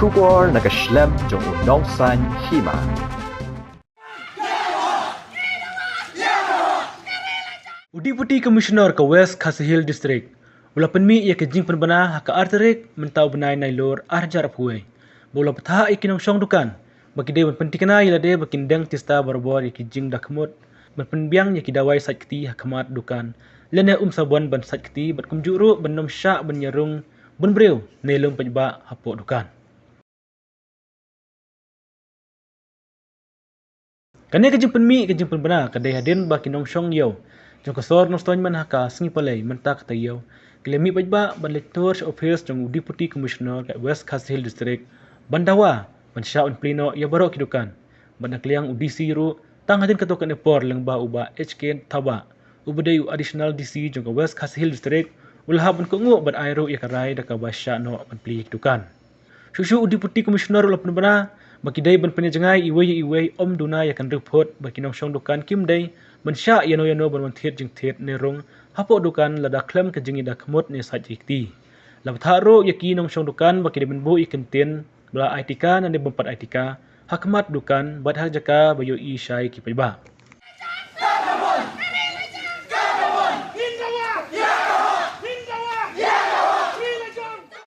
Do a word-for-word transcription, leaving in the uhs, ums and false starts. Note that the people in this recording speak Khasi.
Khubor na ka shlem jong u nongsan hima. U Deputy Commissioner ka West Khasi Hills District u la pynmih ïa ka jingpynbna ha ka ar tarik mynta u bnai Nailur ar hajar arphew wei, ba u la bthah ïa ki nongshong dukan ba ki dei ban pyntikna ïa lade ba kin deng tista barabor ïa ki jingdakhmut ban pynbiang ïa ki dawai sait kti ha khmat dukan, lane um sabon ban sait kti bad kumjuh ruh ban nym shah ban ïarung bun briew ne lum paidbah hapoh dukan. Kane ka jingpynmih ka jingpynbna ka dei hadien ba ki nongshong ïew jong ka sor Nongstoiñ man ha ka Sngi Palei mynta ka taïew ki la mih paidbah ban leit tur sha ophis jong u Deputy Commissioner ka West Khasi Hills District ban dawa ban shah ban plie noh ïa baroh ki dukan. Bad na ka liang u D C ruh tang hadien katto katne por lyngba u Bah H K Thabah uba dei u Additional D C jong ka West Khasi Hills District u la hap ban kohnguh bad ai ruh ïa ka rai da kaba shah noh ban plie ïa ki dukan. Shuh shuh u Deputy Commissioner u la pynbna ba ki dei ban pynïajngai iwei ïa iwei, ym duna ïa ka hynriew phut ba ki nongshong dukan kim dei ban shah ïano ïano ban wan thied jingthied ne rung hapoh dukan lada khlem ka jingïadakhmut ne sait ïa ki kti. La bthah ruh ïa ki nongshong dukan ba ki dei ban buh ïa ki kyntien ba la ai tika ne bym pat ai tika ha khmat dukan bad ha jaka ba ïohi shai ki paidbah.